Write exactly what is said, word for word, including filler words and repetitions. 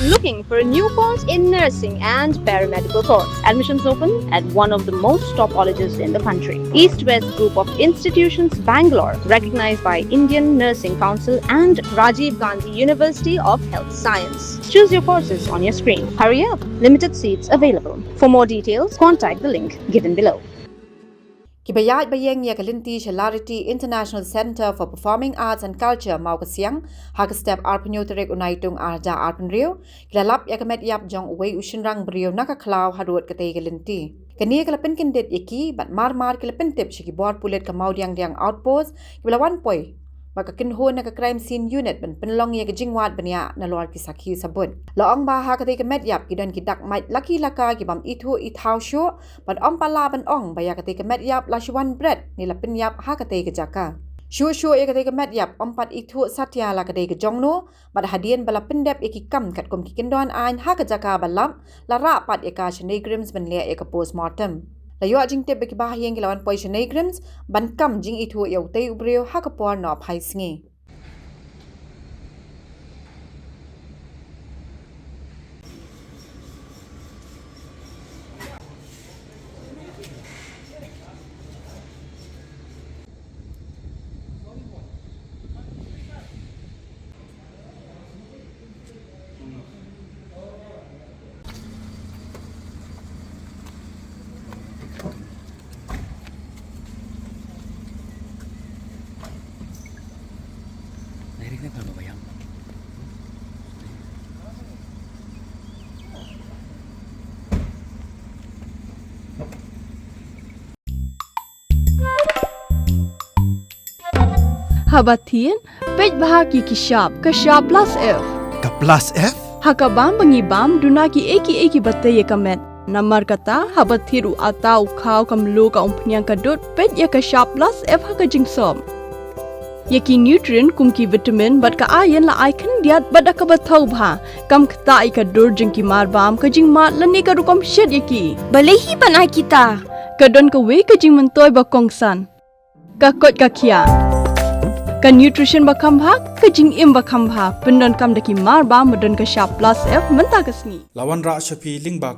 Looking for a new course in nursing and paramedical course? Admissions open at one of the most top colleges in the country. East West Group of Institutions, Bangalore, recognized by Indian Nursing Council and Rajiv Gandhi University of Health Science. Choose your courses on your screen. Hurry up, limited seats available. For more details, contact the link given below. Kiba ïaid ba ïeng ïa ka lynti sha Lariti International Centre for Performing Arts and Culture, Mawkasiang, ha ka step arphew tarik u Naitung arhajar arphew, ki la lap ïa ka met ïap jong uwei u shynrang briew na ka khlaw harud katei ka lynti. Kane ka la pynkyndit ïa ki bad mar mar ki la pyntip sha ki bor pulit ka Mawdiangdiang Outpost, kiba la wan poi bad ka kynhun na ka Crime Scene Unit ban pynlong ïa ka jingwad bniah nalor ki sakhi sabut. La ong ba ha katei ka met ïap ki don ki dak mait la ki la ka ki bym ithuh ithaw shuh bad ym pat lah ban ong ba ïa katei ka met ïap la shu wan bret ne la pynïap ha katei ka jaka. Shuh shuh ïa katei ka met ïap ym pat ithuh satia la ka dei ka jong no, bad hadien ba la pyndep ïa ki kam katkum ki kyndon aiñ ha ka jaka ba lap, la rah pat ïa ka sha NEIGRIHMS ban leh ïa ka postmortem. La ïoh jingtip ba ki bahaïing ki la wan poi sha NEIGRIHMS ban kam jingithuh ïa utei u briew ha ka por nohphai sngi. Haba thied, peit bha ki ki shap, ka shap plus F. Ka plus F? Ha ka bam ba ngi bam, duna ki ei ki ei kiba tei ïa ka met. Namar kata, haba thied u atta u khaw ka mluh ka umphniang ka dud, peit ïa ka shap plus F ha ka jingsop. Ïa ki nutrient kum ki vitamin bad ka iron la ai khyndiat bad da kaba thaw bha. Kam ktah ïa ka dur jong ki mar bam, ka jingmad lane ka rukom shet ïa ki. Balei hi ban ai kita? Ka don kawei ka jingmyntoi ba kongsan. Ka koit ka khiah. Ka nutrition ba kham bha, ka jingim ba kham bha. Pyndonkam da ki mar bam ba don ka shap plus F mynta ka sngi. La wanrah sha phi lyngba